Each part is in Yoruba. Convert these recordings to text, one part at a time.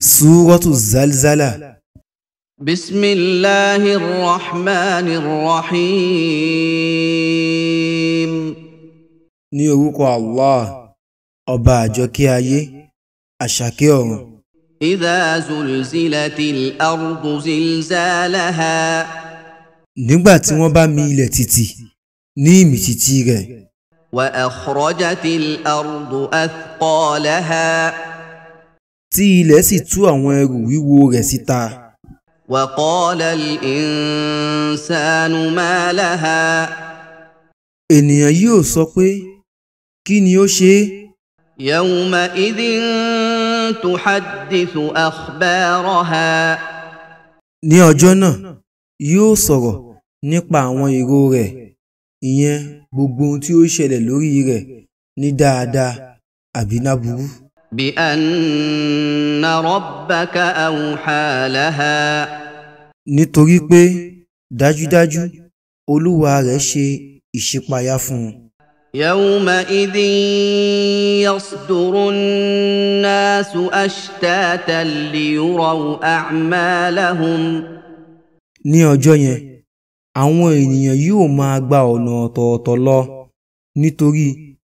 Súrọ́tù Zalzala. بسم الله الرحمن الرحيم. Ní orúkọ Allah, ọba àjọkẹ́ ayé, àṣàkẹ́ ọ̀run. إذا زلزلت الأرض زلزالها. Nígbà tí wọ́n bá mi ilẹ̀ tìtì ní ìmìtìtì rẹ̀. وأخرجت الأرض أثقالها. Tí ilẹ̀ sì tú àwọn ẹrù wíwo rẹ̀ síta. وقال الإنسان ما لها. Ènìyàn yóò sọ pé, kí ni ó ṣe é? يومئذ تحدث أخبارها. Ní ọjọ́ náà, yóò sọ̀rọ̀ nípa àwọn ìró rẹ̀, ìyẹn gbogbo ohun tí ó ṣẹlẹ̀ lórí rẹ̀ ní dáadáa àbí láburú. بأن ربك أوحى لها. Nítorí pé dájúdájú Olúwa rẹ̀ ṣe ìṣípayá fún un. يومئذ يصدر الناس أشتاتا ليروا أعمالهم. Ní ọjọ́ yẹn, àwọn ènìyàn yóò máa gba ọ̀nà ọ̀tọ̀ọ̀tọ̀ lọ nítorí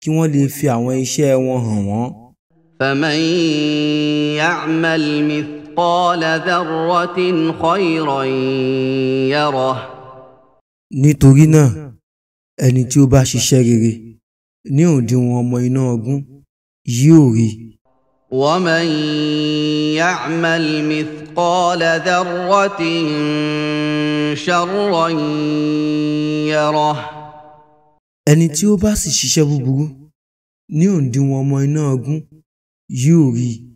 kí wọ́n lè fi àwọn iṣẹ́ wọn hàn wọ́n. فمن يعمل مثقال ذرة خيرا يره. Nítorí náà, ẹni tí ó bá ṣiṣẹ́ rere ní òdiwọ̀n ọmọ iná ọgún yóò rí i. ومن يعمل مثقال ذرة شرا يره. Ẹni tí ó bá sì ṣiṣẹ́ búburú ní òdiwọ̀n ọmọ iná ọgún yóò rí i.